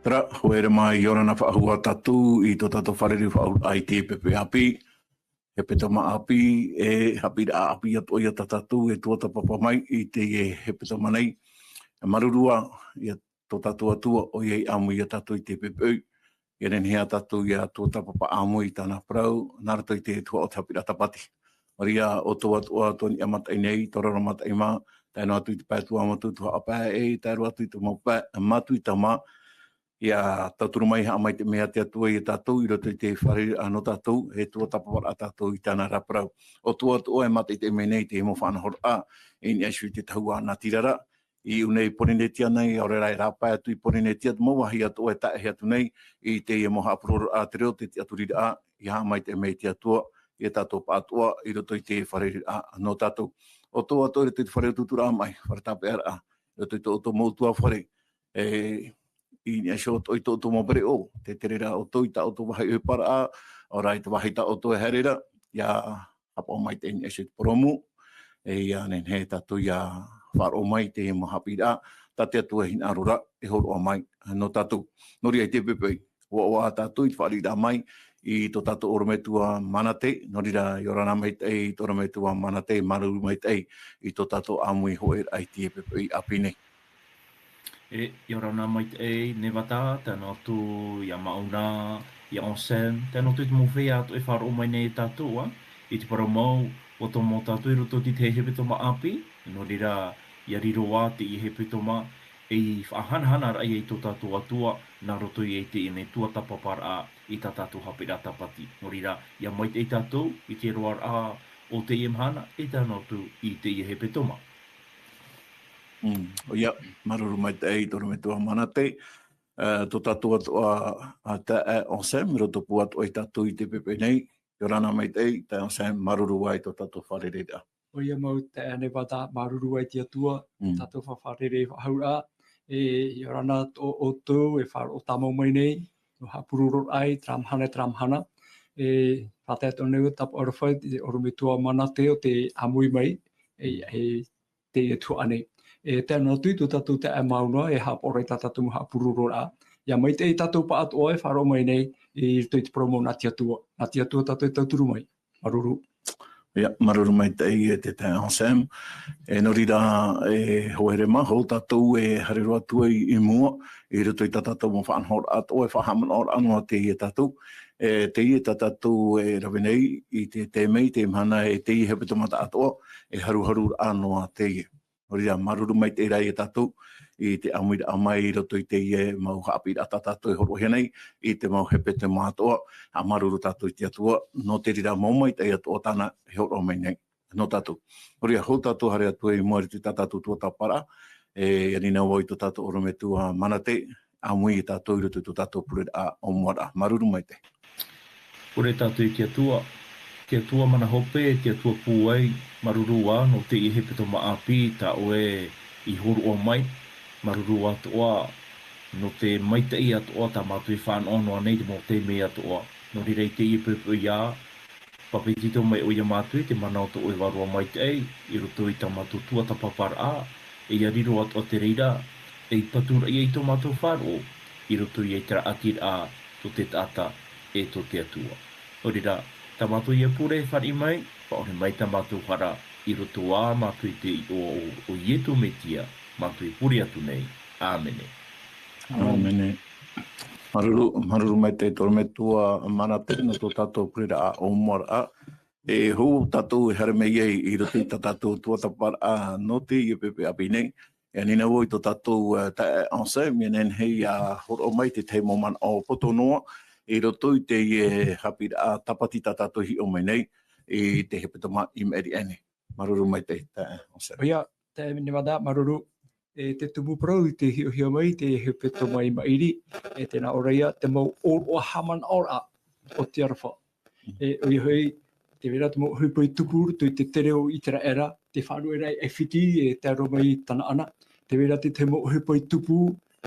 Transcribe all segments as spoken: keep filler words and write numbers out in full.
Terā, haere mai, ʻia ora na faʻahou tātou i tō tātou fārerei faʻahou i te pepe ʻāpī, hepetoma ʻāpī, e haʻapiʻiraʻa ʻāpī atoʻa ia tā tātou e tuatāpapa mai i teie hepetoma nei. Māuruuru ā ia tō tātou Atua, ʻoia i ʻāmui ia tātou i te pepe ʻoʻi. ʻIa nehenehe ā tātou ʻia tuatāpapa ʻāmui i tāna parau, nā roto i te tuhaʻa o te haʻapiʻiraʻa tāpati. Nō reira, ʻoutou atoʻa, ʻoutou i niʻa i te mataʻi nei, tō raro mataʻi mā, tae noa atu i te pae tuamotu, tuhaʻa pae, e tae roa atu i te mau pae, Matuita mā, ʻia tauturu mai, haʻamaitaʻi mai te Atua ia tātou, i roto i te fārereiraʻa nō tātou, e tuatāpaparaʻa tātou i tāna ra parau. ʻOutou atoʻa e mātaʻitaʻi mai nei i te mau faʻanahoraʻa, i niʻa iho i te tahua natirara, i ʻō nei Pōrīnetia nei, ʻaore rā e rāpae atu i Pōrīnetia, te mau vāhi atoʻa e taʻahi atu nei, i teie mau haʻapurororaʻa, te reo, te tiʻaturiraʻa, ʻia haʻamaitaʻi mai te Atua ia tātou pāʻatoʻa, i roto i te fārereiraʻa nō tātou. ʻOutou atoʻa i roto i te fare utuuturaʻa maʻi, fare tāpeʻaraʻa, i roto i tō ʻoutou mau ʻutuāfare, e, i niʻa iho atoʻa i tō ʻoutou mau pereʻoʻo, tē tere ra ʻoutou i tā ʻoutou vāhi ʻohiparaʻa, ʻaore rā i te vāhi tā ʻoutou e haere ra, ʻia haʻapaʻo maitaʻi i niʻa iho i te purōmu, e ʻia nehenehe tātou ʻia faʻaroʻo mai i te mau haʻapiʻiraʻa, tā te Atua e hinaʻaro ra e hōroʻa mai nō tātou. Nō reira i te pepe ʻoʻi, ʻoaʻoa ā tātou i te fāriʻiraʻa mai i tō tātou ʻorometua Manate, nō reira, ʻia ora na maitaʻi tō ʻorometua Manate, māuruuru maitaʻi i tō tātou ʻāmui hōʻēraʻa i teie pepe ʻāpī nei. E, ʻia ora na maitaʻi Nevada, tae noa atu ia Mauna, ia Anselme, tae noa atu i te mau feiā atoʻa e faʻaroʻo mai nei ia tātou, ā, i te parau mau, ʻua tomo tātou i roto i te hepetoma ʻāpī, nō reira, ʻia riro ā teie hepetoma, ei faʻahanahanaraʻa ia i tō tātou Atua, nā roto ia i teie nei tuatāpaparaʻa i tā tātou haʻapiʻiraʻa tāpati. Nō reira, ʻia maitaʻi tātou i te roaraʻa o teie mahana, e tae noa atu i teie hepetoma. Mm, ʻoia, māuruuru maitaʻi tō ʻorometua Manate, e, tō tātou atoʻa, ā, taeaʻe Anselme, rotopū atoʻa ia tātou i te pepe nei, ʻia ora na maitaʻi, taeaʻe Anselme, māuruuru ā i tō tātou fārereiraʻa. ʻOia mau taeaʻe Nevada, māuruuru ā i te Atua, Mm. tātou faʻa-, fārerei faʻahouraʻa, e, ʻia ora na tō ʻoutou e faʻaroʻo tāmau mai nei, nō haʻapurororaʻa i terā mahana, terā mahana, e, faʻatae atoʻa nei tāpaʻo aroha i te ʻorometua Manate ʻo tē ʻāmui mai, e, Mm. e, teie tuhaʻa nei. E tae noa atu i tō tātou taeaʻe Mauna e haʻapaʻo ra i tā tātou mau haʻapurororaʻa. ʻIa maitaʻi tātou pāʻatoʻa e faʻaroʻo mai nei i roto i te parau mau nā te Atua. Nā te Atua tātou e tauturu mai. Māuruuru. ʻIa, māuruuru maitaʻi e te taeaʻe Anselme. E nō reira, e hoa here mā, hou tātou e haere roa atu ai i mua, i roto i tā tātou mau faʻanahoraʻa atoʻa, e faʻahaʻamanaʻoraʻa noa teie ia tātou. E, teie tā tātou e rave nei, i te, te mea, i te mahana, e teie hepetoma tāʻatoʻa, e haruharuraʻa noa teie. Nō reira, māuruuru maitaʻi rā ia tātou, i te ʻāmuiraʻa mai i roto i teie mau haʻapiʻiraʻa tā tātou e hōroʻahia nei, i te mau hepetoma atoʻa, ʻa māuruuru tātou i te Atua, nō te reira mau maitaʻi atoʻa tāna e hōroʻa mai nei nō tātou. Nō reira, hou tātou haere atu ai i mua i roto i tā tātou tuatāpaparaʻa, e, ʻia nīnau vau i tō tātou ʻorometua Manate, ʻāmui ia tātou i roto i tō tātou pureraʻa ʻōmuaraʻa. Māuruuru maitaʻi. Pure tātou i te Atua. Te Atua mana hope, te Atua pūai, māuruuru ā nō teie hepetoma ʻāpī tā ʻoe i hōroʻa mai, māuruuru atoʻa nō te maitaʻi atoʻa tā mātou e fānaʻo noa nei i te mau taime atoʻa. Nō reira i teie poʻipoʻi ā, Papetito mai ʻoe ia mātou i te mana o tō ʻoe Vārua Maitaʻi, i roto i tā mātou tuatāpaparaʻa, e ʻia riro atoʻa te reira, ei paturaʻa i tō mātou faʻaroʻo, i roto ia i te raʻatiraʻa tō te taʻata e tō te Atua. Nō reira, tā mātou ia pure e fāriʻi mai, faʻaʻore mai tā mātou hara, i roto ā mātou i te iʻoa o, o Ietu Metia, mātou e pure atu nei. ʻĀmene. ʻĀmene. Māuruuru, māuruuru maitaʻi tō ʻorometua Manate nō tō tātou pureraʻa ʻōmuaraʻa. E hou tātou e haere mai ai i roto i tā tātou tuatāpaparaʻa nō teie poʻipoʻi ʻāpī nei. E nīnau vau i tō tātou, e, taeaʻe Anselme, ʻia nehenehe ʻia hōroʻa mai te tahi mau manaʻo poto noa i roto i teie, e, haʻapiʻiraʻa tāpati tā tātou e hiʻo mai nei i te hepetoma i maʻiri aʻe nei. Māuruuru maitaʻi, taeaʻe Anselme. ʻOia, taeaʻe Nevada, māuruuru. E te tumu parau i te hiʻohia mai, te hepetoma i maʻiri, e tē nā ʻō ra ia, te mau ʻōroʻa haʻamanaʻoraʻa o te aroha. E, ʻoia hoʻi, tē vai ra te mau ʻohipa i tupu i roto i te tere o ʻĪteraʻera, te faʻaruʻeraʻa i ʻAifiti, e tae roa mai i Tanaana. Tē vai ra te, te mau ʻohipa i tupu,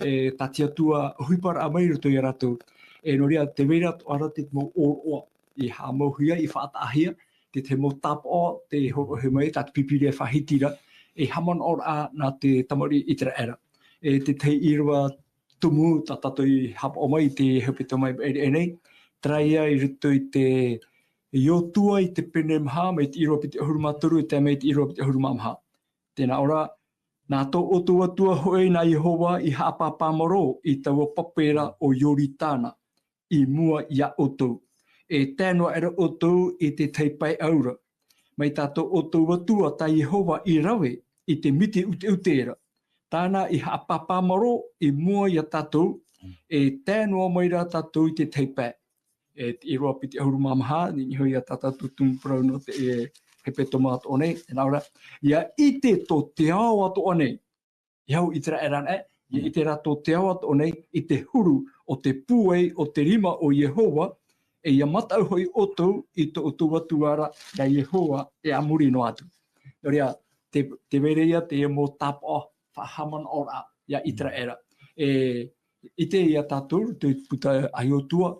e, tā te Atua ʻohiparaʻa mai i roto ia rātou. E nō reira, tē vai ra atoʻa ra te mau ʻōroʻa i haʻamauhia, i faʻataʻahia, te, te mau tāpaʻo, tē hōroʻahia mai, tā te Pīpīria e faʻahiti ra, e haʻamanaʻoraʻa nā te tamariʻi ʻĪteraʻera. E te tahi ʻīrava tumu tā tātou i haʻapaʻo mai i te hepetoma i maʻiri aʻe nei, terā ia i roto i te Iosua i te pene maha, mai te ʻīrava piti ʻahuru mā toru, e tae mai te ʻīrava piti ʻahuru mā maha. Tē nā ʻō ra, nā tō ʻoutou Atua hoʻi nā Iehova i haʻapāpā marō i taua pape ra o Ioritana, i mua iā ʻoutou. E tae noa aʻera ʻoutou i te tahi pae ʻaura. Mai tā tō ʻoutou Atua tā Iehova i rave i te miti ʻuteʻute ra. Tāna i haʻapāpā marō i mua iā tātou, e tae noa mai rā tātou i te tahi pae. E te ʻīrava piti ʻahuru mā maha, i niʻa hoʻi ia tā tātou tumu parau nō te, e, hepetoma atoʻa nei, e nā ʻō ra. ʻIa ʻite tō te ao atoʻa nei, e au ʻĪteraʻera anaʻe, ʻia ʻite rā tō te ao atoʻa nei, i te huru o te pūai o te rima o Iehova, e ʻia mataʻu hoʻi ʻoutou i tō ʻoutou Atua ra, iā Iehova e a muri noa atu. Nō reira, te, te vai ra ia te mau tāpaʻo faʻahaʻamanaʻoraʻa iā ʻĪteraʻera. E, ʻite ia tātou, te puta a Iosua,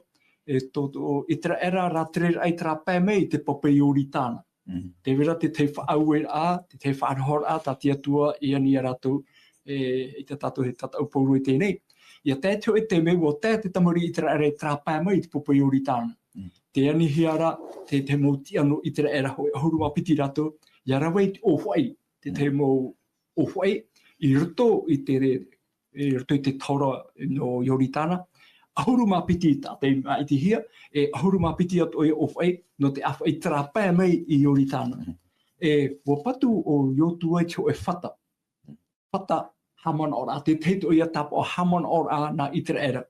e tō, tō ʻĪteraʻera rātere ai terā pae mai i te pape Ioritana. Mm. Tē vai ra te tahi faʻaueraʻa, te tahi faʻanahoraʻa, tā te Atua i ani iā rātou, e, i tā tātou he tataʻu pauroa i teie nei. ʻIa tae te hōʻē taime, ʻua tae te tamariʻi ʻĪteraʻera i terā pae mai i te pape Ioritana. Mm. Tē anihia ra te, te mau tiʻa nō ʻĪteraʻera hoʻi, ʻahuru mā piti rātou, ʻia rave i te ʻōfaʻi, te tahi mau ʻōfaʻi, i roto i te, i roto i te taora nō Ioritana, ʻahuru mā piti tā te maʻitihia, e ʻahuru mā piti atoʻa ia ʻōfaʻi, nō te ʻāfaʻi terā pae mai i Ioritana. Mm. E, ʻua patu ʻo Iosua i te hōʻē fata. Fata haʻamanaʻoraʻa, te tahi atoʻa ia tāpaʻo haʻamanaʻoraʻa nā ʻĪteraʻera.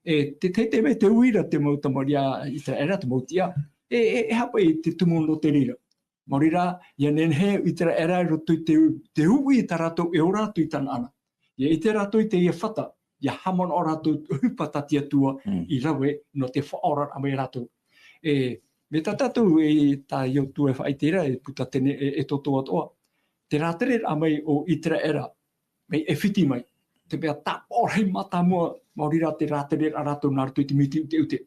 E, te tahi taime tē ui ra te mau tamariʻi a ʻĪteraʻera, te mau tiʻa, e, e, e haʻapaʻo i te tumu nō te reira. Maori rā, ʻia nehenehe ʻĪteraʻera i roto i te, te uʻi tā rātou e ora atu i Tanaana. ʻIa ʻite rātou i teie fata, ʻia haʻamanaʻo rātou ʻohipa tā te Atua i rave nō te faʻaoraraʻa mai rātou. E, mai tā tātou e, tā Iosua e faʻaʻite ra, e puta teie nei, e, Exodo atoʻa. Te rātereraʻa mai o ʻĪteraʻera, mai ʻAifiti mai. Te mea tāpaʻo rahi mātāmua, maori rā te rātereraʻa rātou nā roto i te miti ʻuteʻute.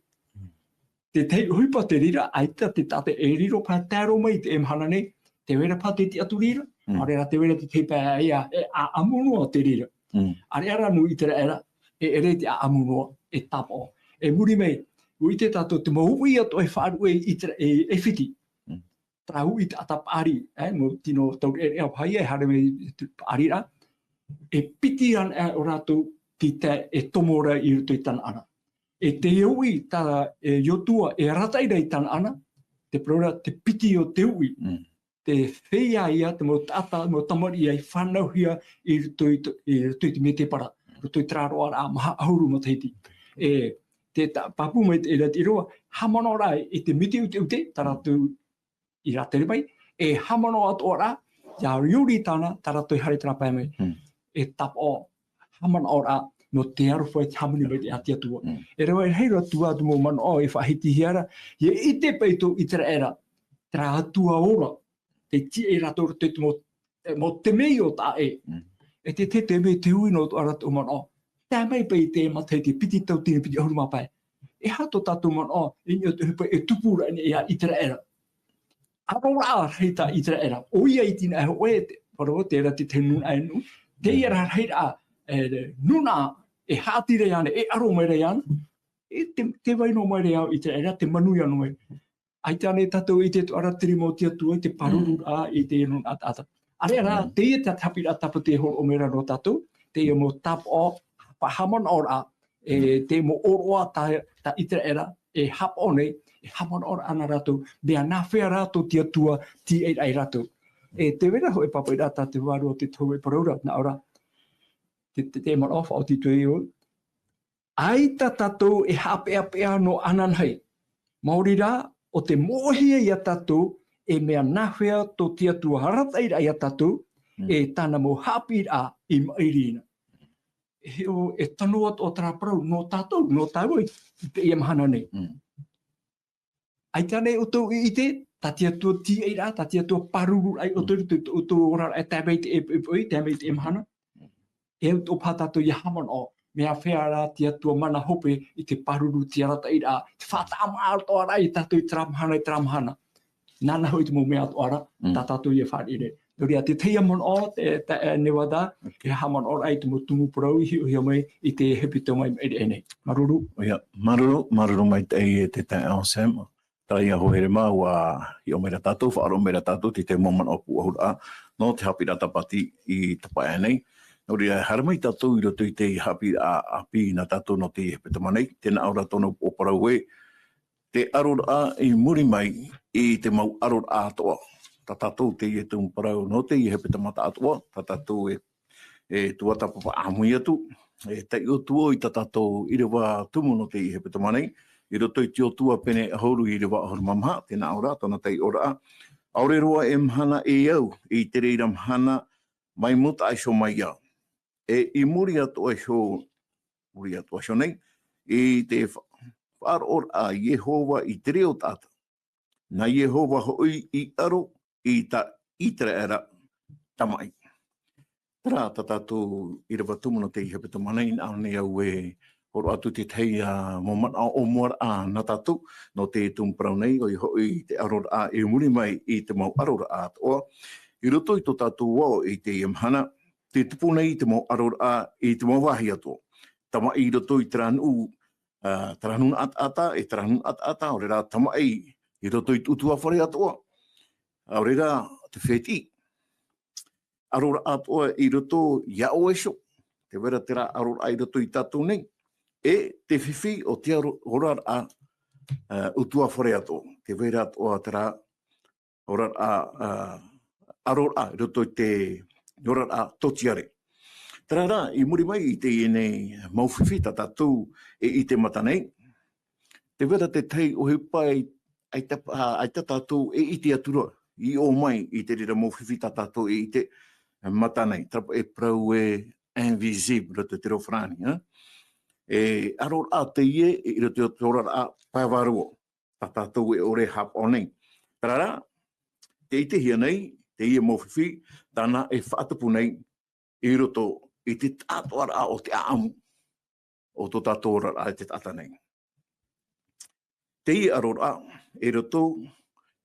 Te tahi ʻohipa te reira, ʻaita te taʻata e riro paha e tae roa mai i teie mahana nei, tē vai ra paha te tiʻaturi ra, ʻaore rā tē vai ra te tahi pae ia, e ʻāʻamu noa te reira. ʻAreʻa rā nō ʻĪteraʻera, e ʻere i te ʻāʻamu noa, e tāpaʻo. E muri mai, ʻua ʻite tātou te mau uʻi atoʻa e faʻaruʻe i ʻĪtera-, e ʻAifiti. Terā uʻi taʻata paʻari, e, mau tino taureʻareʻa paha ia, e haere mai te paʻari ra, e piti ana ʻo rātou tei tae e tomo ra i roto i Tanaana. E teie uʻi tā, e, Iosua e arataʻi ra i Tanaana, te parau ra, te piti o te uʻi. Te feiā ia, te mau taʻata, mau tamariʻi ia i fānauhia i roto i to-, i roto i te mētēpara, roto i terā roaraʻa maha ʻahuru matahiti. E, te ta-, pāpū mai te, e, te ʻīrava, haʻamanaʻo rā i te miti ʻuteʻute, tā rātou i rātere mai, e haʻamanaʻo atoʻa rā, iā Ioritana, tā rātou i haere terā pae mai. E tāpaʻo haʻamanaʻoraʻa nō te aroha i te hāmani maitaʻi a te Atua. E rave rahi roa atu ā te mau manaʻo e faʻahitihia ra, ʻia ʻite paʻi tō ʻĪteraʻera, terā Atua ora, tē tiʻa ia rātou i roto i te mau, e, mau temeio taʻa ʻē. E te, te, te mea te ui nō tō rātou manaʻo. Tae mai paʻi i te matahiti piti tauatini piti ʻahuru mā pae. E aha tō tātou manaʻo, i niʻa i te ʻohipa e tupu ra nei iā ʻĪteraʻera. Aroraʻa rahi tā ʻĪteraʻera. ʻOia i tīaʻi hōʻē, te, parau, terā te, te nūnaʻa e nuʻu. Teie rā rahiraʻa, e, nūnaʻa, e haʻati ra iāna, e aro mai ra iāna. E te, tē vai noa mai ra iā ʻĪteraʻera, tē manuia noa mai. ʻAita ānei tātou i ʻite atoʻa ra te rima o te Atua i te pārururaʻa i te nūnaʻa taʻata. ʻAreʻa rā, teie te haʻapiʻiraʻa tāpati e hōroʻa mai ra nō tātou, teie mau tāpaʻo, faʻahaʻamanaʻoraʻa, e te mau ʻōroʻa tā, tā ʻĪteraʻera, e haʻapaʻo nei, e haʻamanaʻo ra ana rātou, mea nāfea rā tō te Atua tīaʻi ra ia rātou. E tē vai ra hōʻē pāpaʻiraʻa tā te vārua o te tohu e parau ra, nā ʻō ra, te, te, te manaʻo faʻaoti atu ai au. ʻAita tātou e haʻapeʻapeʻa noa ananahi. Maori rā, ʻo tē moʻehia ia tātou, e mea nāfea tō te Atua arataʻi ra ia tātou, e tāna mau haʻapiʻiraʻa i maʻiri na. E hiʻo, e tano atoʻa terā parau, nō tātou, nō tāua i, i teie mahana nei. ʻAita ānei ʻoutou i ʻite, tā te Atua tīaʻi ra, tā te Atua pāruru ai ʻoutou i tō ʻoutou oraraʻa e tae mai i te ʻoipoʻi, tae mai i teie mahana. E au atoʻa paha tātou ʻia haʻamanaʻo, mea nāfea rā te Atua mana hope i te pāruru, te arataʻiraʻa, te faʻataʻa maʻa atoʻa ra ia tātou i terā mahana, i terā mahana. Nāna hoʻi te mau mea atoʻa ra, tā tātou ʻia fāriʻi nei. Nō reira, te tahi manaʻo, te, te, e, Nevada, e haʻamanaʻo ai te mau tumu parau i hiʻohia mai i te hepetoma i maʻiri aʻe nei. Māuruuru. ʻOia, māuruuru, māuruuru maitaʻi e te taeaʻe Sam. Terā ia hoa here mā, ʻua hiʻo mai ra tātou, faʻaroʻo mai ra tātou, te tahi mau manaʻo pūʻohuraʻa nō te haʻapiʻiraʻa Tāpati i Tapaʻeha nei. Nō reira, haere mai tātou i roto i te haʻapiʻiraʻa ʻāpī nā tātou nō te hepetoma nei, tē nā ʻō ra tōna upoʻo parau ē, te aroraʻa i muri mai i te mau aroraʻa atoʻa. Tā tātou teie tumu parau nō teie hepetoma atoʻa, tā tātou e, e tuatāpapa ʻāmui atu, e taiʻo atu ʻoe i tā tātou ʻīrava tumu nō teie hepetoma nei, i roto i te Iosua pene ʻahuru ʻīrava ʻahuru mā maha, tē nā ʻō ra tōna taiʻoraʻa, ʻaore roa e mahana e au i te reira mahana mai mua iho mai ā. E i muri atoʻa iho, muri atoʻa iho nei, i te fa-, faʻaroʻoraʻa a Iehova i te reo taʻata. Nā Iehova hoʻi i aro i tā Iteraera tamaʻi. Terā tā tātou ʻīrava tumu nō teie hepetoma nei, nā ʻō nei au e hōroʻa atu te tahi, ā, mau manaʻo ʻōmuaraʻa nā tātou, nō te tumu parau nei, ʻoia hoʻi te aroraʻa i muri mai i te mau aroraʻa atoʻa. I roto i tō tātou ao i teie mahana, tē tupu nei te mau aroraʻa i te mau vāhi atoʻa. Tamaʻi i roto i terā nuʻu, ā, terā nuʻu ʻataʻata, e terā nuʻu ʻataʻata, ʻaore rā tamaʻi i roto i te ʻutuāfare atoʻa. ʻAore rā te fētiʻi. Aroraʻa atoʻa i roto iā ʻoe iho. Tē vai ra terā aroraʻa i roto iā tātou nei. E te fifi o te aro-, oraraʻa, ā, ʻutuāfare atoʻa. Tē vai ra atoʻa terā oraraʻa, ā, aroraʻa i roto i te oraraʻa tōtiare. Terā rā, i muri mai i teie nei mau fifi tā tātou e ʻite mata nei, tē vai ra te tahi ʻohipa ʻaita, ā, ʻaita tātou e ʻite atu ra, i ʻō mai i te reira mau fifi tā tātou e ʻite mata nei, terā paʻi e parau ē invisible i roto i te reo farāni, ā? E aroraʻa teie i roto i te oraraʻa pae vārua. Tā tātou e ʻore e haʻapaʻo nei. Terā rā, tē ʻitehia nei, teie mau fifi, tāna e faʻatupu nei i roto i te taʻatoʻaraʻa o te ʻaʻamu o tō tātou oraraʻa e te taʻata nei. Teie aroraʻa, i roto,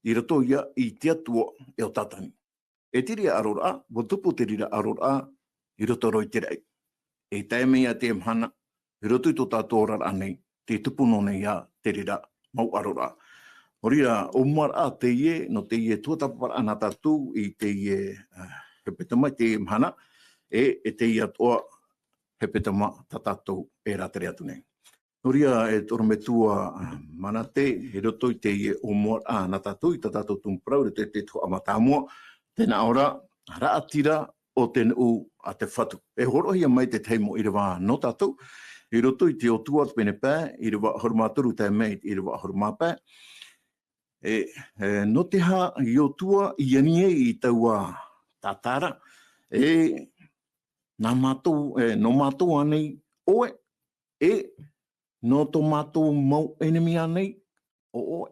i roto ia i te Atua e ʻo Tātani. E te reira aroraʻa, ʻua tupu te reira aroraʻa i roto roa i te raʻi. E tae mai ā te mahana, i roto i tō tātou oraraʻa nei, tē tupu noa nei ā te reira mau aroraʻa. Nō reira, ʻōmuaraʻa teie, nō teie tuatāpaparaʻa nā tātou i teie, ā, hepetoma, i teie mahana, e, e teie atoʻa hepetoma tā tātou e rātere atu nei. Nō reira, e te ʻorometua, ā, Manate, i roto i teie ʻōmuaraʻa nā tātou, i tā tātou tumu parau, i roto i te tuhaʻa mātāmua, tē nā ʻō ra, raʻatira o te nuʻu a te Fatu. E hōroʻahia mai te tahi mau ʻīrava nō tātou, i roto i te Iosua te pene pae, ʻīrava ʻahuru mā toru tae mai i te ʻīrava ʻahuru mā pae. E, e, nō te aha Iosua i ani ai i taua tātara, e, nā mātou, e, nō mātou ānei ʻoe, e, nō tō mātou mau ʻenemi ānei ʻo ʻoe.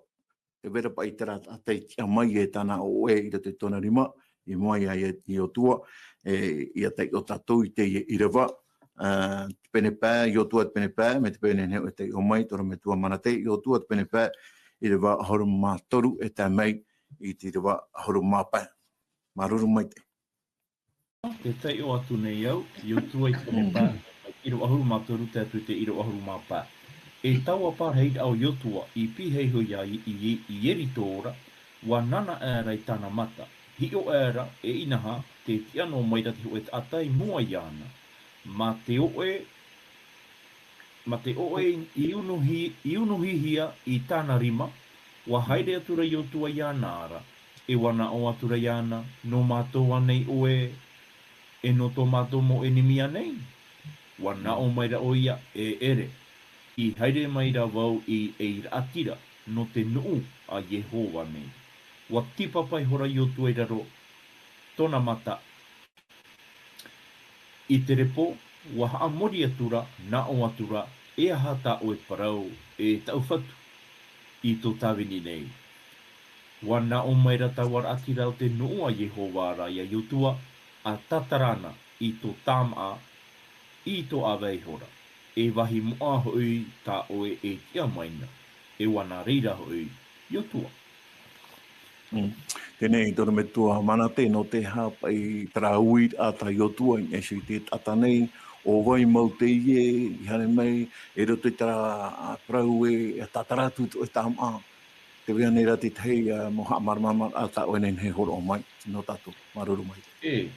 Tē vai ra paʻi terā taʻata i tiʻa mai e tāna ʻoe i roto i tōna rima, i mua ia, ia, Iosua, e, ʻia taiʻo tātou i teie ʻīrava, ā, te pene pae, Iosua te pene pae, mai te pene hōʻē e taiʻo mai, te ʻorometua Manate, Iosua te pene pae, ʻīrava ʻahuru mā toru e tae mai i te ʻīrava ʻahuru mā pae. Māuruuru maitaʻi. E taiʻo atu nei au, Iosua i te pene pae, ʻīrava ʻahuru mā toru tae atu i te ʻīrava ʻahuru mā pae. E taua parahiraʻa o Iosua i pīhaʻi iho ia i, i, i Ieriko ra, ʻua nānā aʻera i tāna mata. Hiʻo aʻera, e inaha, tē tiʻa noa mai ra te hōʻē taʻata i mua iāna. Mā te ʻoʻe, mā te ʻoʻe i unuhi-, i unuhihia i tāna rima, ʻua haere atu ra Iosua iāna ra, e ʻua nā ʻō atu ra iāna, nō mātou ānei ʻoe, e nō tō mātou mau ʻenemi ānei? ʻUa nā ʻō mai ra ʻoia, e ʻere, i haere mai ra vau i, ei raʻatira, nō te nuʻu a Iehova nei. ʻUa tīpapa ihora Iosua i raro, tōna mata, i te repo, ʻua haʻamori atu ra, nā ʻō atu ra, e aha tā ʻoe parau, e taʻu Fatu, i tō tāvini nei? ʻUa nā ʻō mai ra taua raʻatira o te nuʻu a Iehova ra ia Iosua, ʻa tātara na i tō tāmaʻa, i tō ʻāvae ihora, e vāhi moʻa hoʻi tā ʻoe e tiʻa mai na, e ʻua nā reira hoʻi Iosua. Mm. Teie nei, tō te metua Manate, nō te aha paʻi terā uiraʻa tā Iotua i niʻa iho i te taʻata nei, ʻo vai mau teie i haere mai, i roto i terā, ā, parau ē, e tātara atu tō ʻoe tāmaʻa, tē vai nei rā te tahi, ā, mau haʻamāramaramaraʻa tā ʻoe e nehenehe e hōroʻa mai, nō tātou, māuruuru maitaʻi. E,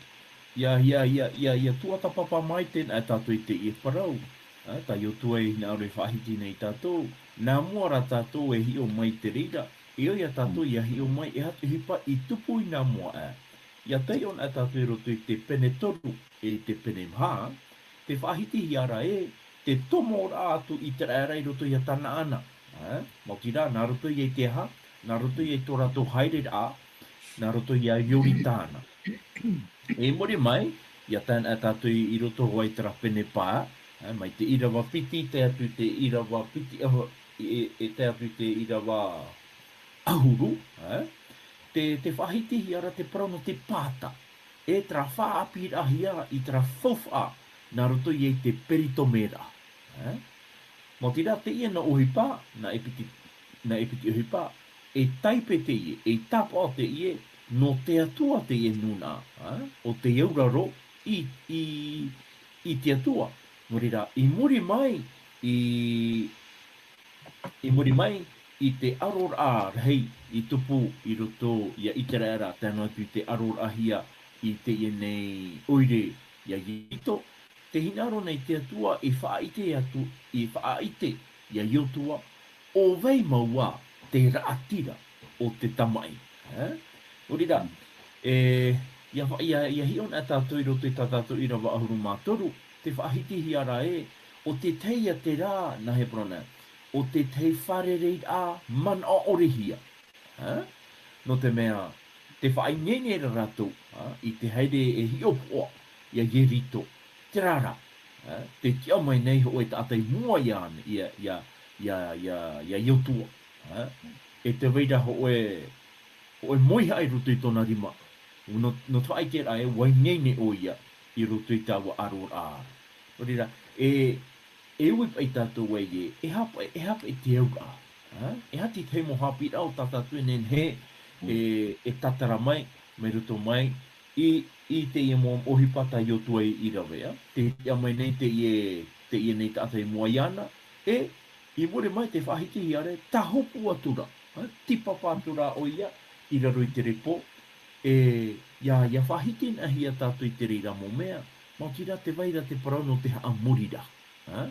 ʻia, ʻia, ʻia, ʻia, ʻia tuatāpapa maitaʻi tātou i teie parau, ā, tā Iotua e hinaʻaro e faʻahiti nei ia tātou, nā mua rā tātou e hiʻo mai i te reira, e ʻoia tātou ʻia hiʻo mai, e aha te ʻohipa i tupu i nā mua aʻe. ʻIa taiʻo anaʻe tātou i roto i te pene toru, e i te pene maha, tē faʻahitihia ra ē, te tomoraʻa atu ʻĪteraʻera i roto ia Tanaana. Ā, maoti rā, nā roto ia i te aha, nā roto ia i tō rātou haereraʻa, nā roto ia Ioritana. E i muri mai, ʻia tae anaʻe tātou i, i roto hoʻi i terā pene pae, ā, mai te ʻīrava piti, tae atu i te ʻīrava piti, ā, e, e, e tae atu i te ʻīrava ʻahuru, ā, tē, tē faʻahitihia ra te parau nō te pāta, e terā faʻaʻāpīraʻahia i terā faufaʻa, nā roto ia i te peritomeraʻa, ā. Maoti rā, teie nā ʻohipa, nā e piti, nā e piti ʻohipa, e taipe teie, e tāpaʻo teie, nō te Atua teie nūnaʻa, ā, ʻo te auraro i, i, i te Atua. Nō reira, i muri mai, i, i muri mai, i te ʻaroraʻa rahi i tupu i roto ia ʻĪteraʻera, tae noa atu i te ʻaroraʻahia i teie nei ʻoire ia Ieto, tē hinaʻaro nei te Atua i faʻaʻite atu, i faʻaʻite ia Iotua, ʻo vai mau ā te raʻatira o te tamaʻi. Ā? Nō reira, e, ʻia fa-, ʻia, ʻia hiʻo anaʻe tātou i roto i tā tātou ʻīrava ʻahuru mā toru, tē faʻahitihia ra ē, ʻo te tahi ia terā, nā hea parau na, ʻo te tahi fārereiraʻa manaʻo ʻore hia. Ā? Nō te mea, tē faʻaineine ra rātou, ā, i te haere e hiʻopoʻa ia Ieriko, terā rā, ā, tē tiʻa mai nei hōʻē taʻata i mua iāna, ia, ia, ia, ia, ia Iotua, ā, e tē vai ra hōʻē, hōʻē moihaʻa i roto i tōna rima, nō, nō te faʻaʻiteraʻa ē, ʻua ineine ʻoia i roto i taua ʻaroraʻa. Nō reira, e, e ui paʻi tātou ai ē, e aha paʻi, e aha paʻi te auraʻa, ā? E aha te tahi mau haʻapiʻiraʻa tā tātou e nehenehe, e, e tātara mai, mai roto mai, i, i teie mau ʻohipa tā Iotua i, i rave, ā? Tē tiʻa mai nei teie, teie nei taʻata i mua iāna, e, i muri mai tē faʻahitihia ra ē, tāhopu atu ra, ā? Tīpapa atu ra ʻoia, i raro i te repo, e, ʻia, ʻia faʻahiti anaʻe hia tātou i te reira mau mea, maoti rā tē vai ra te parau nō te haʻamoriraʻa. Ā?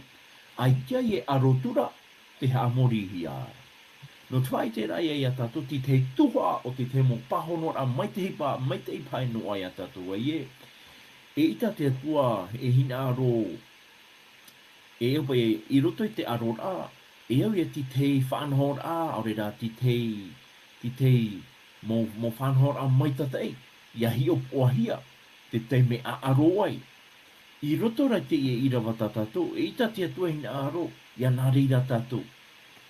ʻAita e ʻaro atu ra, tē haʻamorihia ra. Nō te faʻaʻiteraʻa ia tātou, te tahi tuhaʻa o te tahi mau pāhonoraʻa maitaʻi paha, maitaʻi paha noa ia tātou ai ē. Eʻita te Atua e hinaʻaro, e, e, i roto i te ʻaroraʻa, e au ia te tahi faʻanahoraʻa, ʻaore rā te tahi, te tahi mau, mau faʻanahoraʻa maitaʻi, ʻia hiʻopoʻahia, te taime ʻaʻaro ai. I roto rā i teie ʻīrava tā tātou, eʻita te Atua e hinaʻaro, ʻia nā reira tātou.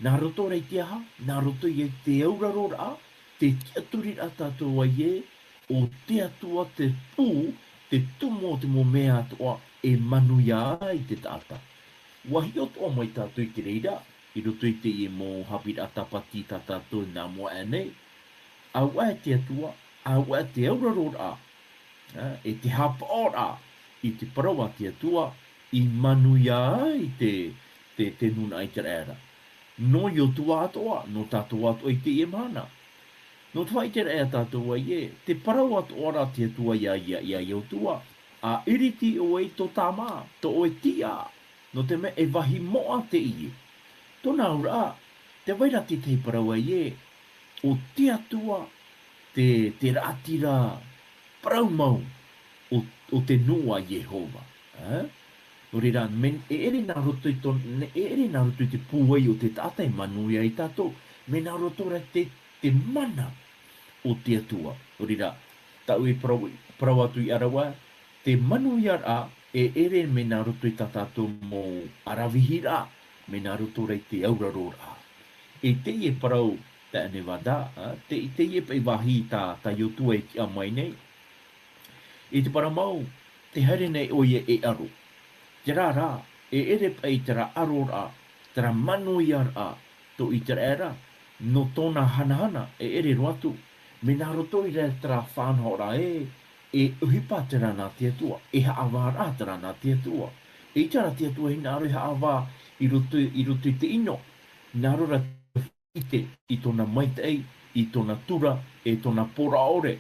Nā roto rā i te aha, nā roto ia i te auraroraʻa, te tiʻaturiraʻa tātou ai ē, ʻo te Atua te pū, te tumu o te mau mea atoʻa, e manuia ai te taʻata. ʻUa hiʻo atoʻa mai tātou i te reira, i roto i teie mau haʻapiʻiraʻa tāpati tā tātou nā mua aʻe nei, ʻauaʻe te Atua, ʻauaʻe te auraroraʻa, ā, e te haʻapaʻoraʻa i te parau a te Atua, i manuia ai te, te, te nūnaʻa ʻĪteraʻera. Nō Iotua atoʻa, nō tātou atoʻa i teie mahana. Nō te faʻaʻiteraʻa ia tātou ai ē, te parau atoʻa ra te Atua ia, ia, ia Iotua, ʻa ʻiriti ʻoe i tō tāmaʻa, tō ʻoe tiʻa, nō te mea e vāhi moʻa teie. Tōna auraʻa, tē vai ra te tahi parau ai ē, ʻo te Atua, te, te raʻatira parau mau o, o te nuʻu a Iehova. Ā? Nō reira, mea, e ʻere nā roto i tō, e ʻere nā roto i te pūai o te taʻata e manuia ai tātou, mea nā roto rā te, te mana o te Atua. Nō reira, tāʻu e parau, parau atu ia ʻoe, te manuiaraʻa, e ʻere mea nā roto i tā tātou mau ʻaravihi ra, mea nā roto rā i te auraroraʻa. E teie parau, tā ʻEne vada, ā, te, teie paʻi vāhi tā, tā Iotua e tiʻa mai nei. I te parau mau, tē haere nei ʻoia e ʻaro. Terā rā, e ʻere paʻi terā ʻaroraʻa, terā manuiaraʻa, tō ʻĪteraʻera, nō tōna hanahana, e ʻere roa atu, Mea nā roto i reira terā faʻanahoraʻa ē, e ʻohipa terā nā te Atua, e haʻavāraʻa terā nā te Atua. E ʻaita rā te Atua e hinaʻaro e haʻavā i roto, i roto i te ʻino. Nā reira te ʻite i tōna maitaʻi, i tōna tura, e tōna poroʻa ʻore.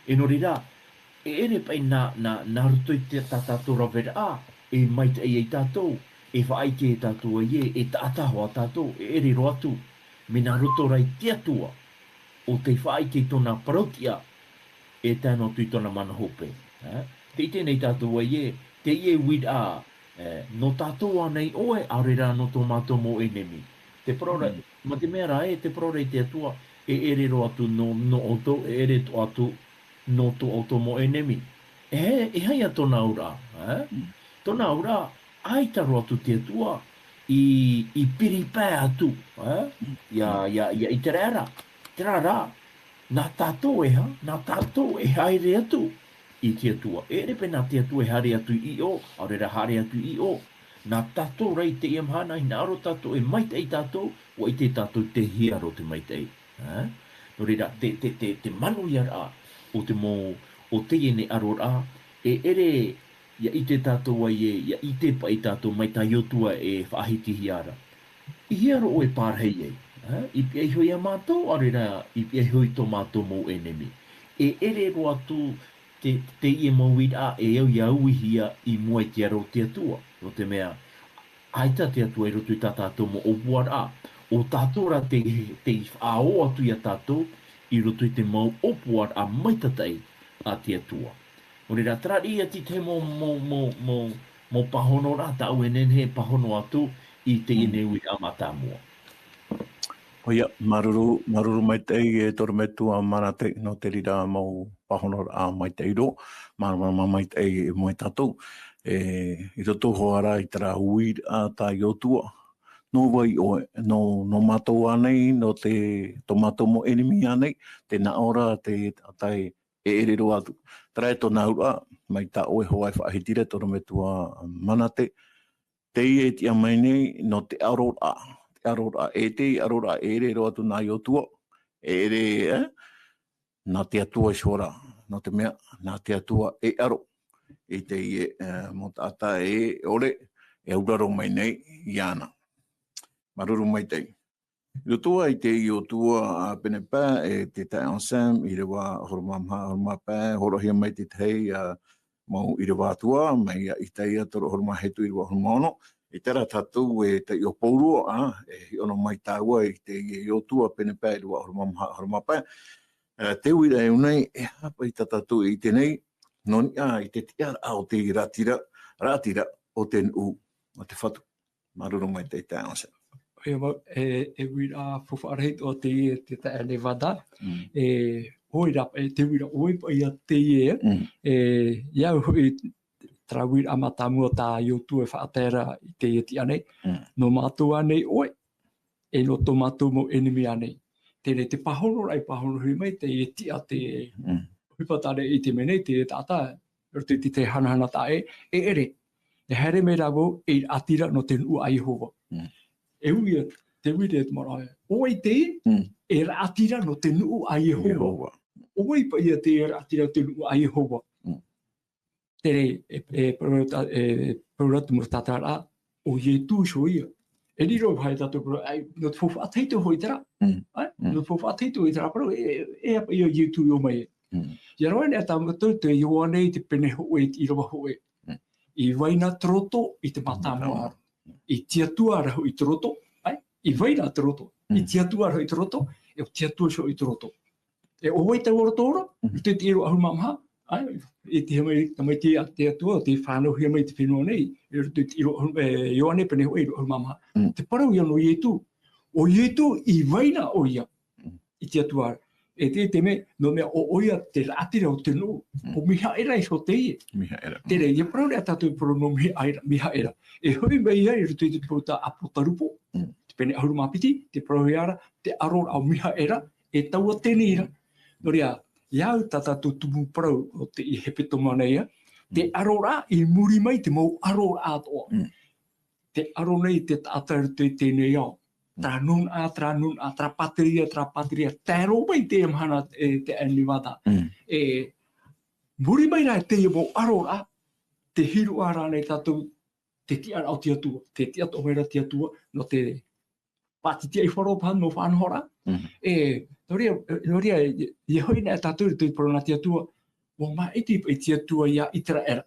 E nō reira, e ʻere paʻi nā, nā, nā roto i te, tā tātou raveraʻa, e maitaʻi ai tātou, e faʻaʻite e tātou ai ē, e taʻata hoʻi tātou, e ʻere roa atu. Mea nā roto rā i te Atua, ʻo tei faʻaʻite i tōna parau-tiʻa, e tae noa atu i tōna mana hope. Ā? Tē ʻite nei tātou ai ē, teie uiraʻa, ē, nō tātou ānei ʻoe, ʻaore rā nō tō mātou mau ʻenemi. Te parau ra, Mm. mā te mea rā ē, te parau ra i te Atua, e ʻere roa atu nō, nō ʻoutou, e ʻere atoʻa atu nō tō ʻoutou mau ʻenemi. E, e aha ia tōna auraʻa, ā? Mm. Tōna auraʻa, ʻaita roa atu te Atua i, i piri pae atu, ā? Mm. Ia, ia, ia ʻĪteraʻera. Terā rā, nā tātou e aha, nā tātou e haere atu i te Atua. E ʻere paʻi nā te Atua e haere atu i ʻō, ʻaore rā haere atu i ʻō. Nā tātou rā i teie mahana, hinaʻaro tātou e maitaʻi tātou, ʻua ʻite tātou tei hiero te maitaʻi. Ā? Nō reira, te, te, te, te manuiaraʻa o te mau, o teie nei ʻaroraʻa, e ʻere ia ʻite tātou ai ē, ia ʻite paʻi tātou mai tā Iotua e faʻahitihia ra. I hea rā ʻoe e pārahi ai? Ā? I pihaʻi iho ia mātou, ʻaore rā, i pihaʻi iho i tō mātou mau ʻenemi. E ʻere roa atu te, teie mau uiraʻa e au ia uihia i mua i te aro o te Atua. Nō te mea, ʻaita te Atua i roto i tā tātou mau ʻōpuaraʻa. ʻO tātou rā tei, tei faʻaō atu ia tātou i roto i te mau ʻōpuaraʻa maitataʻi a te Atua. Nō reira, terā ia te tahi mau, mau, mau, mau, mau pāhonoraʻa tāʻu e nehenehe e pāhono atu i teie Mm. nei uiraʻa mātāmua. ʻOia, māuruuru, māuruuru maitaʻi e te ʻorometua Manate, nō te reira mau pāhonoraʻa maitaʻi roa, māramarama maitaʻi e moe tātou. E, i roto hoʻi rā i terā uiraʻa tā Iotua, nō vai ʻoe, nō, nō mātou ānei, nō te, tō mātou mau ʻenemi ānei, tē nā ʻō ra te taʻata ē, e ʻere roa atu. Terā e tōna auraʻa, mai tā ʻoe hoʻi e faʻahiti ra te ʻorometua Manate, teie e tiʻa mai nei, nō te ʻaroraʻa, te ʻaroraʻa, e te ʻaroraʻa, e ʻere roa atu nā Iotua, e ʻere, ē? Nā te Atua iho ra, nō te mea, nā te Atua e ʻaro i teie, ē, mau taʻata e ʻore, e auraro mai nei iāna. Māuruuru maitaʻi. I roto i te Iotua, ā, pene pae, e te taeaʻe Sam, ʻīrava ʻahuru mā maha, ʻahuru mā pae, hōroʻahia mai te tahi, ā, mau ʻīrava Atua, mai ia Isaia toru ʻahuru mā hitu, ʻīrava ʻahuru mā ono. I terā tātou e taiʻo pauroa, ā, e hiʻo noa mai tāua i te Iotua pene pae, ʻīrava ʻahuru mā maha, ʻahuru mā pae. Ā, te uiraʻa e au nei, e aha paʻi tā tātou e ʻite nei, nō niʻa i te tiʻaraʻa o te raʻatira, raʻatira o te nuʻu, o te Fatu. Māuruuru maitaʻi taeaʻe Sam. ʻOia mau, e, e uiraʻa faufaʻa rahi atoʻa teie te taeaʻe Nevada. Mm. E, ʻoia rā, e te uiraʻa ʻoi paʻi ia teie, Mm. e, i au hoʻi terā uiraʻa mātāmua tā Iotua e faʻatae ra i teie tiʻa nei. Mm. Nō mātou ānei ʻoe, e nō tō mātou mau ʻenemi ānei. Teie te pāhonoraʻa i pāhonohia mai, teie tiʻa te Mm. ʻohipa tā ʻoe e ʻite mai nei, te taʻata, roto i te hanahana taʻa ʻē, e ʻere. E haere mai rātou ei raʻatira nō te nuʻu a Iehova. Mm. E ui ia, te uiraʻa e te marae. ʻO vai teie, Mm. e raʻatira nō te nuʻu a Iehova. Iehova. ʻO vai paʻi ia te raʻatira nō te nuʻu a Iehova. Mm. Terā, e, e, parau ra, e, parau ra te mau tātararaʻa, ʻo Ietu iho ia. E riro paʻi tātou parau, ʻaita, nō te faufaʻa tahito hoʻi terā. Mm. ʻAe? Mm. Nō te faufaʻa tahito hoʻi terā parau, e, e, e aha paʻi ia Ietu i ʻō mai. Mm. ʻIa roaʻa nei tā mātou te Ioane i te pene hōʻē, i te ʻīrava hōʻē. Mm. I vai na te roto i te mātāmua. Mātāmua. I te Atua ra hoʻi te roto, ʻae? I vai na te roto. I Mm. te Atua ra hoʻi te roto, e ʻo te Atua hoʻi te roto. E ʻo vai taua roto ra, Mm. i te, te ʻīrava ʻahuru mā maha, ʻae? I te hea mai, tamaiti a te Atua, tei fānauhia mai te fenua nei, i roto i te ʻīrava ʻahuru, e, Ioane pene hōʻē, ʻīrava ʻahuru mā maha. Mm. Te parau ia nō Ietu. ʻO Ietu i vai na ʻoia. Mm. I te Atua. E te, te mea, nō te mea ʻo, ʻoia te raʻatira o te nuʻu, Mm. ʻo Mihaela iho teie. Mihaela. Terā, ʻia parau ra tātou parau nō Mihaela, Mihaela. E hoʻi mai ia i roto i te parau tā ʻApotarupo, Mm. te pene ʻahuru mā piti, tē parauhia ra, te ʻaroraʻa o Mihaela, e taua teie ra. Nō reira, i au tā tātou tumu parau o te hepetoma nei, te Mm. ʻaroraʻa i muri mai te mau ʻaroraʻa atoʻa. Mm. Tē ʻaro nei te taʻata i roto i teie nei ao. Terā nūnaʻa, terā nūnaʻa, terā pātireia, terā pātireia, tae roa mai i teie mahana, e, te Nevada. Mm. E, muri mai rā i teie mau ʻaroraʻa, tē hiroʻa ra nei tātou te tiʻaraʻa o te Atua, tē tiʻa atoʻa mai ra te Atua, nō te faʻatitiʻaifaro paha mau faʻanahoraʻa. Mm. E, nō reira, nō reira, e, e hoʻi nei tātou i te parau nā te Atua, ʻua māʻiti paʻi te Atua ia Iteraera.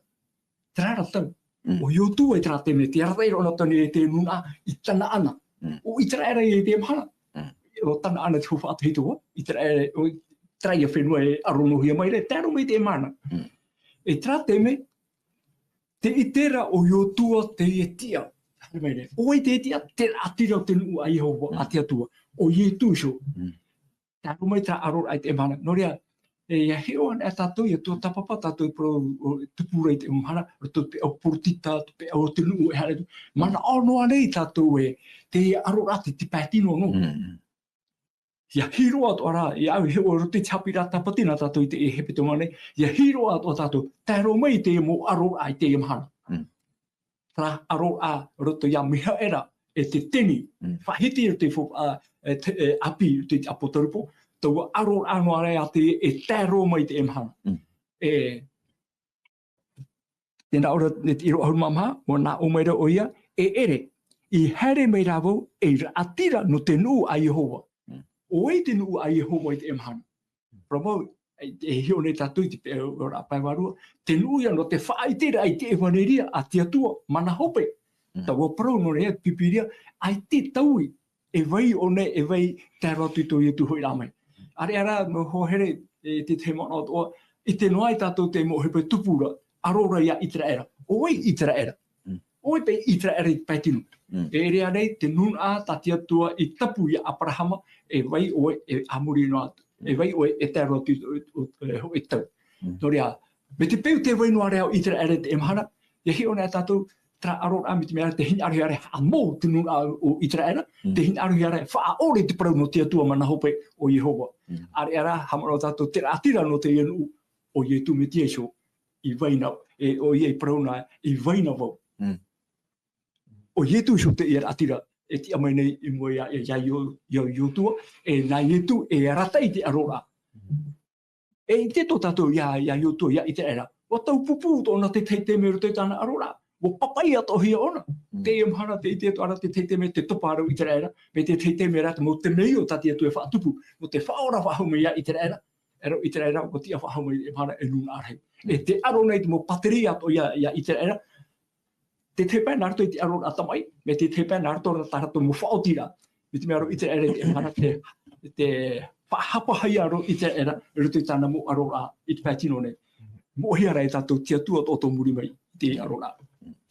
Terā ra tau. Mm. ʻO Iosua i terā taime, tē arataʻi ra ʻōna i teie nūnaʻa i Tanaana. Mm. ʻO Iteraera i teie mahana. Mm. ʻO Tanaana te hau faʻatuhituhia, Iteraera, ʻo terā ia fenua e ʻaro noa hia mai ra, tae roa mai i teie mahana. Mm. I terā taime, tē ʻite ra ʻo Iosua teie tiʻa. Haere mai nei. ʻO vai teie tiʻa? Te raʻatira o te nuʻu a Iehova, Mm. a te Atua. ʻO Iesu iho. Mm. Tae roa mai terā ʻaroraʻa i teie mahana. Nō reira, e, ʻia hiʻo anaʻe tātou, ʻia tuatāpapa tātou i te parau, o, tupu ra i teie mahana, roto i te peʻao poritita, te peʻao o te nuʻu e haere atu. Mm. Manaʻo noa nei tātou ē, teie ʻaroraʻa tē, tē pae tino noa. Mm. ʻIa hiroʻa atoʻa ra, ʻia au i hiʻo roto i te haʻapiʻiraʻa tāpati nā tātou i teie hepetoma nei, ʻia hiroʻa atoʻa tātou, tae roa mai i teie mau ʻaroraʻa i teie mahana. Mm. Terā ʻaroraʻa roto ia Mihaela, e te teni, Mm. faʻahiti roto i te fo-, a, e te, e, ʻāpī, roto i te ʻApotarupo, taua ʻaroraʻa noa ra teie e tae roa mai i teie mahana. Mm. E, tē nā ʻō ra, e te ʻīrava ʻahuru mā maha, ʻua nā ʻō mai ra ʻoia, e ʻere, i haere mai rā vau, ei raʻatira nō te nuʻu a Iehova. Mm. ʻO vai te nuʻu a Iehova i teie mahana? Parau mau, e, e hiʻo nei tātou i te peʻaoraʻa pae vārua, te nuʻu ia nō te faʻaʻiteraʻa i te ʻevaneria a te Atua, mana hope. Mm. Taua parau nō reira te Pīpīria, ʻaita e taui, e vai ʻōna, e vai tae roa atu i tō Iesu hoʻiraʻa mai. ʻĀreʻa rā, mau hoa here, e te tahi manaʻo atoʻa, ʻite noa ai tātou te mau hepetoma tupu ra, ʻaro ra ia Iteraera. ʻO vai Iteraera? Mm. ʻO vai paʻi Iteraera i te pae tino? Mm. E ʻere ā nei te nūnaʻa tā te Atua i tapu ia Aperahama, e vai ʻoe e a muri noa atu. E Mm. vai ʻoe e tae roa atu i, i, i, e hōʻē tau. Mm. Nō reira, mai te peu tē vai noa ra ʻo Iteraera i teie mahana, ʻia hiʻo anaʻe tātou, terā ʻaroraʻa mai te mea tē hinaʻarohia ra e haʻamou te nūnaʻa o Iteraera, Mm. tē hinaʻarohia ra e faʻaʻore i te parau nō te Atua mana hope ʻo Iehova. Mm. ʻĀreʻa rā, haʻamanaʻo tātou te raʻatira nō teie nuʻu, ʻo Iesu Mesia iho, i vai na, e, ʻoia i parau na, i vai na vau. Mm. ʻO Iesu iho teie raʻatira, e tiʻa mai nei i mua ia, ia, ia Io-, ia Iosua, e nā Iesu e arataʻi te ʻaroraʻa. E ʻite atoʻa tātou ia, ia Iosua, ia Iteraera. ʻUa tau pupu tōna te tahi taime i roto i tāna ʻaroraʻa. ʻUa papaʻi atoʻa hia ʻōna. Mm. Teie mahana tē ʻite atoʻa ra te tahi taime tē topa ra ʻo Iteraera, mai te tahi taime ra te mau temeio tā te Atua e faʻatupu, nō te faʻaora faʻahou mai ia Iteraera. E rā Iteraera, ʻua tiʻa faʻahou mai i teie mahana e nūnaʻa rahi. Mm. E tē ʻaro nei te mau pātireia atoʻa ia, ia Iteraera. Te tahi pae nā roto i te ʻaroraʻa tamaʻi, mai te tahi pae nā roto i tā rātou mau faʻaotiraʻa. Mai te mea rā ʻo Iteraera i teie mahana tē, tē faʻahapahia ra ʻo Iteraera i roto i tāna mau ʻaroraʻa i te pae tino nei. Moʻehia ra e tātou te Atua tō, tō muri mai i te ʻaroraʻa.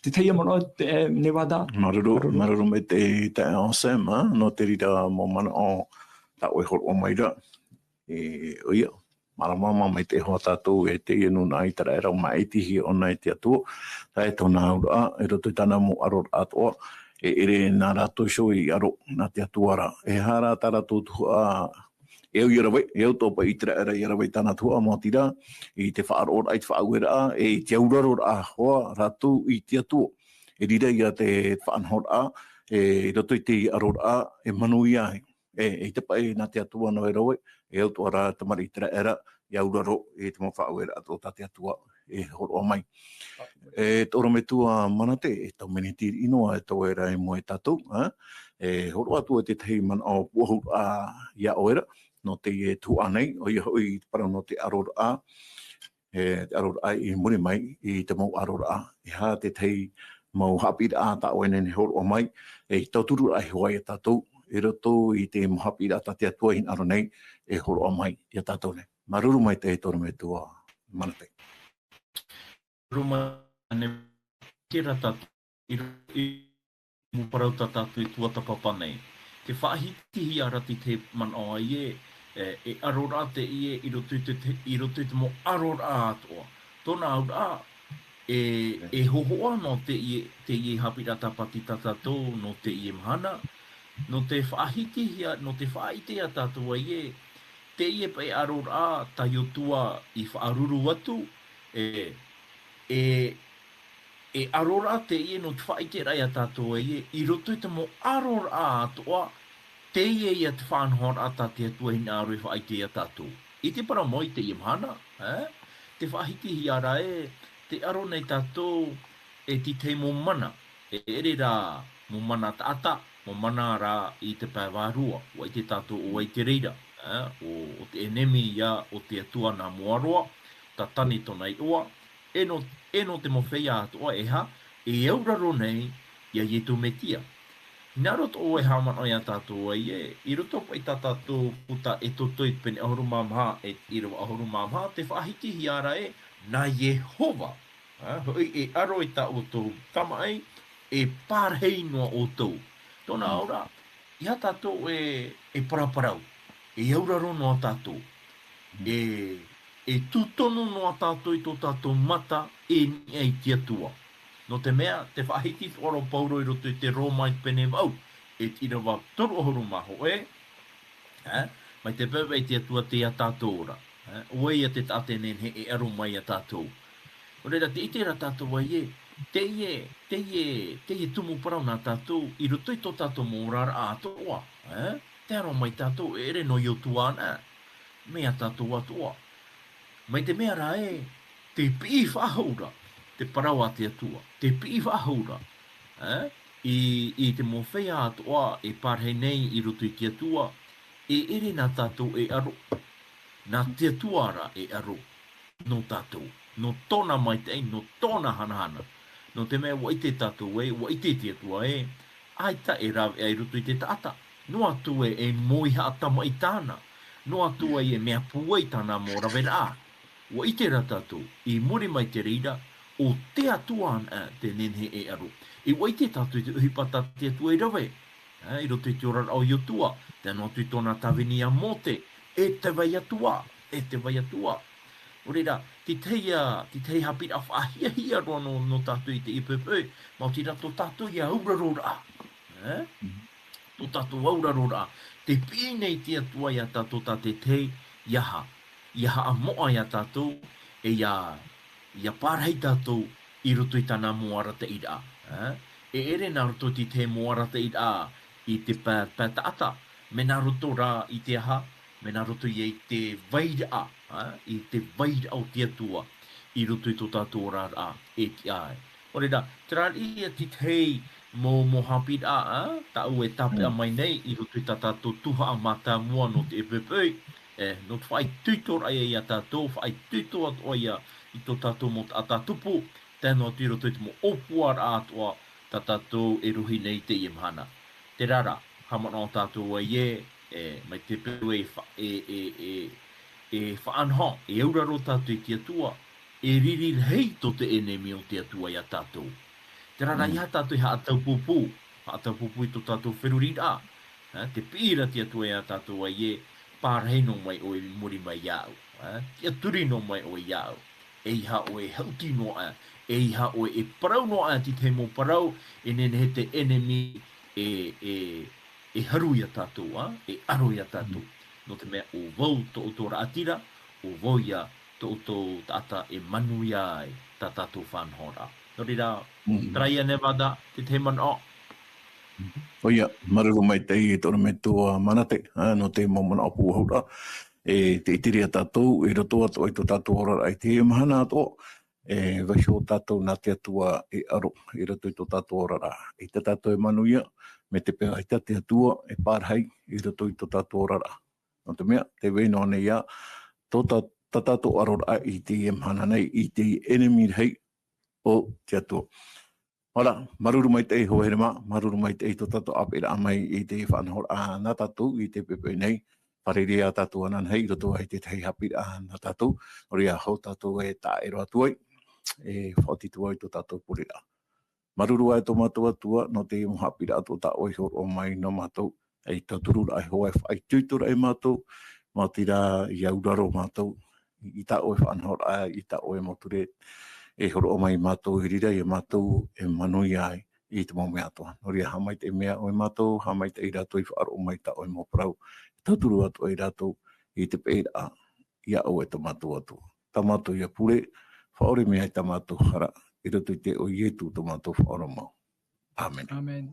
Te tahi manaʻo te, e, Nevada. Māuruuru, māuruuru maitaʻi, e, Sam, ā, nō te reira mau manaʻo tā ʻoe e hōroʻa mai ra. E, ʻoia, māramarama maitaʻi hoʻi tātou e teie nūnaʻa Iteraera, ʻua māʻitihia ʻōna e te Atua, tae tōna auraʻa, i roto i tāna mau ʻaroraʻa atoʻa, e ʻere nā rātou iho i ʻaro nā te Atua ra. E aha rā tā rātou tuhaʻa, e au ʻia rave, e au atoʻa paʻi Iteraera ʻia rave i tāna tuhaʻa, maoti rā, i te faʻaroʻoraʻa, i te faʻaueraʻa, e i te auraroraʻa hoʻi rātou i te Atua. E riro ia te faʻanahoraʻa, e, i roto i te ʻaroraʻa, e manuia ai. E, e ʻite paʻi nā te Atua noa e rave, e au atoʻa rā tamariʻi Iteraera, ʻia auraro i te mau faʻaueraʻa atoʻa tā te Atua e hōroʻa mai. E te ʻorometua Manate, e tau meneti riʻi noa e tau era i mua ia tātou, ā? E hōroʻa atu e te tahi manaʻo pūʻohuraʻa ia ʻoe ra, nō teie tuhaʻa nei, ʻoia hoʻi te parau nō te ʻaroraʻa, e, te ʻaroraʻa i muri mai i te mau ʻaroraʻa. E aha te tahi mau haʻapiʻiraʻa tā ʻoe nei e hōroʻa mai, e i tauturu ai hoʻi ia tātou, i roto i te mau haʻapiʻiraʻa tā te Atua i hinaʻaro nei, e hōroʻa mai ia tātou nei. Māuruuru maitaʻi e te ʻorometua Manate. Māuruuru maitaʻi, e kē rā tātou, i, i, mau parau tā tātou e tuatāpapa nei. Tē faʻahitihia ra te, te manaʻo ē, e, e ʻaroraʻa teie i roto i te, te, i roto i te mau ʻaroraʻa atoʻa. Tōna auraʻa, e, e hōhoʻa nō teie, teie haʻapiʻiraʻa tāpati tā tātou nō teie mahana, nō te faʻahitihia, nō te faʻaʻite ia tātou ē, teie paʻi ʻaroraʻa tā Iosua i faʻaruru atu, e, e, e ʻaroraʻa teie nō te faʻaʻiteraʻa ia tātou ē, i roto i te mau ʻaroraʻa atoʻa, Teie ia te faʻanahoraʻa tā te Atua e hinaʻaro e faʻaʻite ia tātou. I te parau mau i teie mahana, ē? Te faʻahitihia ra ē, tē ʻaro nei tātou e te tahi mau mana. E ʻere rā mau mana taʻata, mau mana rā i te pae vārua. ʻUa ʻite tātou ʻo vai te reira, ē? ʻO, ʻo te ʻenemi ia o te Atua nā mua roa, Tātane tōna iʻoa, e nō, e nō te mau feiā atoʻa e aha, e auraro nei ia Ietu Metia. Hinaʻaro atoʻa e haʻamanaʻo ia tātou ē, i roto paʻi i tā tātou puta Exodo pene ʻahuru mā maha, e ʻīrava ʻahuru mā maha, tē faʻahitihia ra ē, nā Iehova, ā, hoʻi e ʻaro i tā ʻoutou tamaʻi, e pārahi noa ʻoutou. Tōna Mm. auraʻa, ʻeiaha tātou e, e paraparau, e auraro noa tātou, Mm. e, e tūtonu noa tātou i tō tātou mata e niʻa i te Atua. Nō te mea, tē faʻahiti atoʻa ra ʻo Paulo i roto i te Roma i te pene vaʻu, e te ʻīrava toru ʻahuru mā hōʻē, ē, mai te pepe i te Atua tei ia tātou ra. Ē, ʻo vai ia te taʻata e nehenehe e ʻaro mai ia tātou. Nō reira, tē ʻite ra tātou ē, teie, teie, teie tumu parau nā tātou, i roto i tō tātou mau oraraʻa atoʻa, ē? Tē aro mai tātou, e ʻere nō Iotua na, mai ia tātou atoʻa. Mai te mea ra ē, tē piʻi faʻahou ra, te parau a te Atua, tē piʻi faʻahou ra, ē? I, i te mau feiā atoʻa e pārahi nei i roto i te Atua, e ʻere nā tātou e ʻaro, nā te Atua ra e ʻaro nō tātou, nō tōna maitaʻi, nō tōna hanahana. Nō te mea ʻua ʻite tātou ē, ʻua ʻite te Atua ē, ʻaita e rāveʻa i roto i te taʻata. Noa atu ē e moihaʻa tamaʻi tāna. Noa atu ē e mea pūai tāna mau raveraʻa. ʻUa ʻite ra tātou, i muri mai te reira, ʻo te Atua anaʻe te nehenehe e ʻaro. E ʻua ʻite tātou i te ʻohipa tā te Atua i rave. Ā, i roto i te oraraʻa o Iotua, tae noa atu i tōna tāvini ia Mōte, e te vai atu ā, e te vai atu ā. Nō reira, te tahi, ā, te tahi haʻapiʻiraʻa faʻahiahia roa nō, nō tātou i teie poʻipoʻi, maoti rā tō tātou ia auraroraʻa. Ā? Mm. Tō tātou auraroraʻa. Tē piʻi nei te Atua ia tātou tā te tahi, ʻeiaha, ʻeiaha moʻa ia tātou, e ia, ia pārahi tātou i roto i tāna mau arataʻiraʻa, ā? E ʻere nā roto i te mau arataʻiraʻa i te pae, pae taʻata, mea nā roto rā i te aha, mea nā roto ia i te vairaʻa, ā? I te vairaʻa o te Atua, i roto i tō tātou oraraʻa e tiʻa ai. Nō reira, terā ia te tahi mau, mau haʻapiʻiraʻa, ā? Tāʻu e tāpeʻa Mm. mai nei i roto i tā tātou tuhaʻa mātāmua nō teie poʻipoʻi, e, nō te faʻaitoitoraʻa ia tātou, faʻaitoito atoʻa ia i tō tātou mau taʻata tupu, tae noa atu i roto i te mau ʻōpuaraʻa atoʻa tā tātou e rohi nei i teie mahana. Terā rā, haʻamanaʻo tātou ē, e, mai te peu e fa-, e, e, e, e faʻanaho, e auraro tātou i te Atua, e riri rahi tō te ʻenemi o te Atua ia tātou. Terā rā, Mm. ʻeiaha tātou e haʻataupupū, haʻataupupū i tō tātou feruriraʻa, ā, tē piʻi ra te Atua ia tātou ē, pārahi noa mai ʻoe i muri mai iāʻu, ā, tiʻaturi noa mai ʻoe iāʻu, ʻeiaha ʻoe e haʻuti noa aʻe, ʻeiaha ʻoe e parau noa aʻe i te tahi mau parau, e nehenehe te ʻenemi e, e, e haru ia tātou, ā, e ʻaro ia tātou. Mm. Nō te mea ʻo vau tō ʻoutou raʻatira, ʻo vau ia tō ʻoutou taʻata e manuia ai tā tātou faʻanahoraʻa. Nō reira, Mm. terā ia Nevada, te tahi manaʻo. ʻOia, māuruuru maitaʻi e te ʻorometua Manate, ā, nō te mau manaʻo pūʻohuraʻa. E tē ʻite ra tātou, i roto atoʻa i tō tātou oraraʻa i teie mahana atoʻa, e vaiiho tātou nā te Atua e ʻaro i roto i tō tātou oraraʻa. ʻAita tātou e manuia, mai te peu ʻaita te Atua e pārahi i roto i tō tātou oraraʻa. Nō te mea, tē vai noa nei ā, tō tā-, tā tātou ʻaroraʻa i teie mahana nei, i te ʻenemi rahi o te Atua. Ora, māuruuru maitaʻi hoa here mā, māuruuru maitaʻi tō tātou ʻāpeʻeraʻa mai i te faʻanahoraʻa nā tātou i teie poʻipoʻi nei, fārerei ā tātou ananahi i roto i te tahi haʻapiʻiraʻa nā tātou, nō reira hoʻi tātou e taʻa ʻē roa atu ai, e faʻaoti atu ai tō tātou pureraʻa. Māuruuru ā e tō mātou Atua, nō te mau haʻapiʻiraʻa atoʻa tā ʻoe i hōroʻa mai nō mātou, e tauturu ra e hoa e faʻaitoito ra e mātou, maoti rā ia auraro mātou, i tā ʻoe faʻanahoraʻa, i tā ʻoe mau ture, e hōroʻa mai mātou i reira, ia mātou e manuia ai i te mau mea atoʻa. Nō reira, haʻamaitaʻi mai ʻoe ia mātou, haʻamaitaʻi rātou i faʻaroʻo mai tā ʻoe mau parau, e tauturu atu ai rātou i te peʻeraʻa, ia ʻoe tō mātou Atua. Tā mātou ia pure, faʻaʻore mai ai tā mātou hara, i roto i te iʻoa o Ietu tō mātou Faʻaora mau. ʻĀmene. ʻĀmene.